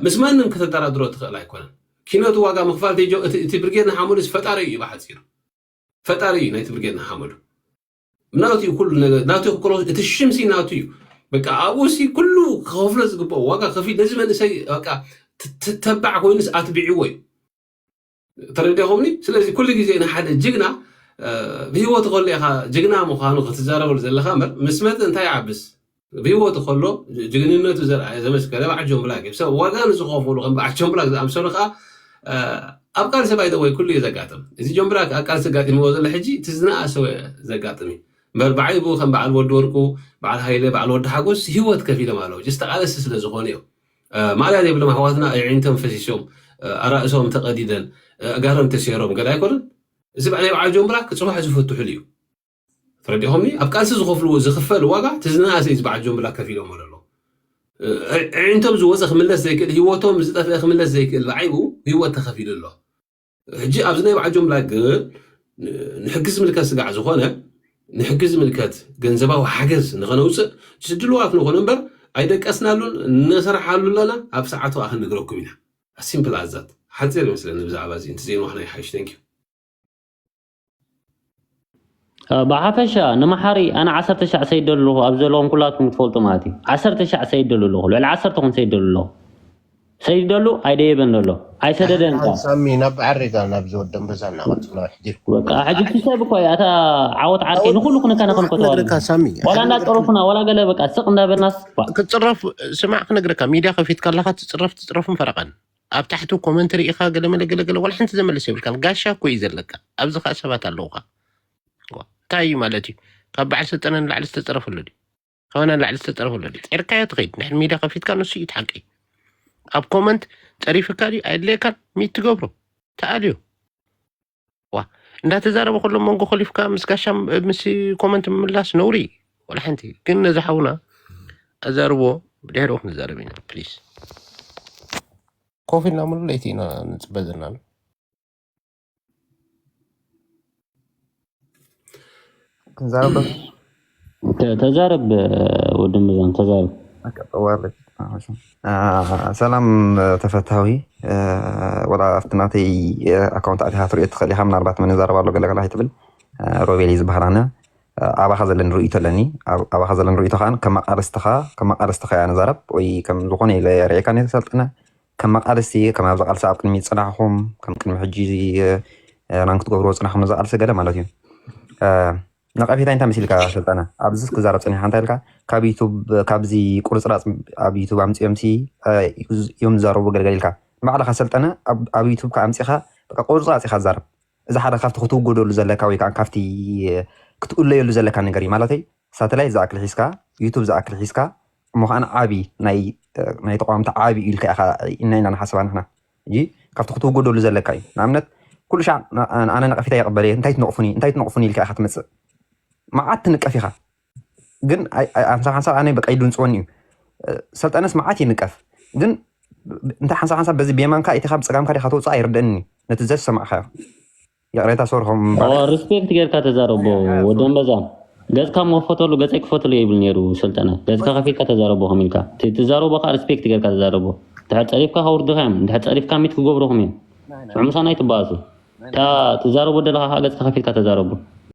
ምስ ማንም ከተደራድሮ ትኽእል ኣይኮነን። ኪነቱ ዋጋ ምኽፋል ተይጆ እቲ እቲ ብርጌድ ንሓመዱ ፈጣሪ እዩ ብሓፂሩ። ፈጣሪ እዩ ናይቲ ብርጌድ ንሓመዱ። ናቱ እዩ ኩሉ ነገር ናቱ እዩ ክቆሎ እቲ ሽምሲ ናቱ እዩ። በቃ ኣብኡ ሲ ኩሉ ክኸፍሎ ዝግብኦ ዋጋ ከፊል ነዚ መንእሰይ በቃ ት- ት- ተባዕ ኮይኑስ ኣትቢዕዎ እዩ። ተረዲኹምኒ? ስለዚ ኩሉ ግዜ ንሓደ ጅግና እ፣ ብህይወቱ ከሎ ኢኻ ጅግና ምዃኑ ክትዛረበሉ ዘለኻ እምበር ምስ መፀ እንታይ ይዓብስ? ብህይወቱ ከሎ ጅግንነቱ ዘርኣየ ዘመስከረ በዓል ጆን ብላክ እዩ። ሰብ ዋጋ ንዝኸፈሉ ከም በዓል ጆን ብላክ ዝኣምሰሉ ከዓ እ፣ ኣብ ቃልሲ ባይደወይ ኩሉ እዩ ዘጋጥም። እዚ ጆን ብላክ ኣብ ቃልሲ ኣጋጢምዎ ዘሎ ሕጂ እቲ ዝነኣሰወ ዘጋጥም እዩ እምበር ብዓይቡ ከም በዓል ወዲ ወርቁ፣ በዓል ሃይለ፣ በዓል ወዲ ሓጎስ ህይወት ከፊሎም ኣለዉ። ጅስ ተቃለስቲ ስለ ዝኾኑ እዮም። እ፣ ማልያ ዘይብሎም ኣሕዋትና ኣዒንቶም ፈሲሶም፣ እ፣ ኣራእሶም ተቐዲደን፣ እ፣ ኣእጋሮም ተሰይሮም ገለ ኣይኮኑን። እዚ በ- ናይ በዓል ጆን ብላክ ፅባሕ ዝፈትሑሉ እዩ። ተረዲኹምኒ? ኣብ ቃልሲ ዝኸፍልዎ ዝኽፈል ዋጋ እቲ ዝነኣሰ እዩ። እዚ በዓል ጆን ብላክ ከፊሎሞ ዘሎ እ፣ ኣዒንቶም ዝወፀ ክምለስ ዘይክእል፣ ህይወቶም ዝጠፍአ ክምለስ ዘይክእል ብዓይቡ ህይወት ተኸፊሉ ኣሎ። ሕጂ ኣብዚ ናይ በዓል ጆን ብላክ ግን ን- ንሕጊ ዝምልከት ስጋዕ ዝኾነ ንሕጊ ዝምልከት ገንዘባዊ ሓገዝ ንኸነውፅእ ድልዋት ንኾነ እምበር ኣይደቀስናሉን፣ ንሰርሓሉ ኣለና። ኣብ ሰዓቱ ኣኽንነግረኩም ኢና። ሲምፕል ኣዛት ሓፂር ይመስለኒ ብዛዕባ እዚ እንተዘይንዋሕና ይሓይሽ። Thank you። ብሓፈሻ ንመሓሪ ኣነ ዓሰርተ ሻዕ ሰይደሉ ኣለኹ ኣብ ዘለኹም ኩላትኩም ክትፈልጡ ማለት እዩ። ዓሰርተ ሻዕ ሰይደሉ ኣለኹ፣ ልዕሊ ዓሰርተ ኹን ሰይደሉ ኣለኹ። ሰይደሉ ኣይደየበን ዘሎ ኣይሰደደን። ሳሚ ናብ ዓሪጋ ናብ ዝወደን በዛ እናቐፅና ሕዲር በቃ ሕጂ እቲ ሰብ እኮ እዩ፣ ኣታ ዓወት ዓርከይ ንኹሉ ክነካነኸን እኮ ተዋሪዱ። ሳሚ ዋላ እንዳጠረፉና ዋላ ገለ በቃ ስቕ እንዳበልናስ ክትፅረፍ ስማዕ ክነግረካ ሚድያ ከፊትካ ኣለካ ትፅረፍ ትፅረፍን ፈረቐን ኣብ ታሕቲ ኮመንት ርኢኻ ገለመለ ገለገለ ዋላ ሓንቲ ዘመልስ የብልካን። ጋሻ እኮ እዩ ዘለካ ኣብዚ ከዓ ሰባት ኣለውካ። እንታይ እዩ ማለት እዩ? ካብ በዓል ስልጠነ ንላዕሊ ዝተፀረፈሉ ድዩ? ካባና ንላዕሊ ዝተፀረፈሉ ድዩ? ፀርካዮ ትኸይድ ንሕን ሚድያ ከፊትካ ንሱ እዩ ትሓቂ። ኣብ ኮመንት ፀሪፍካ ድዩ ኣይድለየካን ሚት ትገብሮ ተኣልዮ ዋ እንዳተዛረበ ከሎ መንጎ ከሊፍካ ምስ ጋሻ ምስ ኮመንት ምምላስ ነውሪ ወላ ሓንቲ። ግን ነዚ ሓውና ኣዛርቦ ብድሕሪ ክንዛረብ ኢና ፕሊስ። ኮፍ ኢልና ሙሉ ለይቲ ኢና ንፅበ ዘለና። ክንዛረብ ተዛረብ ወዲ ምዛን ተዛረብ። ሰላም ተፈታዊ፣ ወላ ኣብቲ ናተይ ኣካውንት ኣቲኻ ትሪኦ ትኽእል ኢኻ። ምናልባት መን ይዛረብ ኣሎ ገለ ገለ ኣይትብል። ሮቤል እዩ ዝበሃል። ኣነ ኣባኻ ዘለኒ ርእይቶ ኣለኒ። ኣባኻ ዘለኒ ርእይቶ ከዓ ከም ኣቃለስትኻ ከም ኣቃለስትኻ እያ ንዛረብ ወይ ከም ዝኾነ ኢለ ርኤካ ነይረ ሰልጠነ ከም ኣቃለስቲ ከም ኣብዚ ቃልሲ ኣብ ቅድሚ ዝፅናሕኹም ከም ቅድሚ ሕጂ ራንክ ትገብርዎ ፅናሕኩም ነዚ ቃልሲ ገለ ማለት እዩ። ነቐፌታ እንታይ መሲልካ ሰልጠነ? ኣብዚ ክዛረብ ፀኒሕካ እንታይ ኢልካ? ካብ ዩቱብ ካብዚ ቁርፅራፅ ኣብ ዩቱብ ኣምፂኦም ሲ እዮም ዝዛረቡ ገልገል ኢልካ ንባዕልካ ሰልጠነ ኣብ ዩቱብ ኣምፂኻ በቃ ቁርፅራፅ ኢኻ ትዛረብ። እዚ ሓደ ካብቲ ክትውገደሉ ዘለካ ወይ ከዓ ካብቲ ክትእለየሉ ዘለካ ነገር እዩ ማለተይ። ሳተላይት ዝኣክል ሒዝካ ዩቱብ ዝኣክል ሒዝካ እሞ ከዓ ዓቢ ናይ ተቋምቲ ዓቢ እዩ ኢልካ ኢኻ ኢና ኢና ንሓስባ ንሕና። ሕጂ ካብቲ ክትውገደሉ ዘለካ እዩ። ንኣብነት ኩሉ ሻዕ ኣነ ነቐፌታ ይቕበል እየ እንታይ ትነቕፉኒ እንታይ ትነቕፉኒ ኢልካ ኢኻ ትመፅእ። መዓት ትንቀፍ ኢኻ ግን ሓንሳብ ሓንሳብ ኣነ በቃ ይድንፅወኒ እዩ። ሰልጠነስ መዓት ይንቀፍ ግን እንታይ ሓንሳብ ሓንሳብ በዚ ብየማንካ ኢትኻ ብፀጋምካ ዲኻ ተውፅእ ኣይርደእኒ። ነቲ ዘዝሰማዕካዮ ይቕሬታ ሶሪ ከም ሪስፔክት ጌርካ ተዛረቦ። ወደን በዛ ገፅካ መክፈተሉ ገፀይ ክፈተሉ የብል ነይሩ። ሰልጠነ ገፅካ ከፊትካ ተዛረቦ ከም ኢልካ ትዛረቦ ከዓ ሪስፔክት ጌርካ ተዛረቦ። ድሕር ፀሪፍካ ከውርድኻ እዮም ድሕር ፀሪፍካ ሚት ክገብሩኹም እዮም። ሽዑ ምሳና ይትበኣሱ እታ ትዛረቦ ደለኻ ከዓ ገፅካ ከፊትካ ተዛረቦ።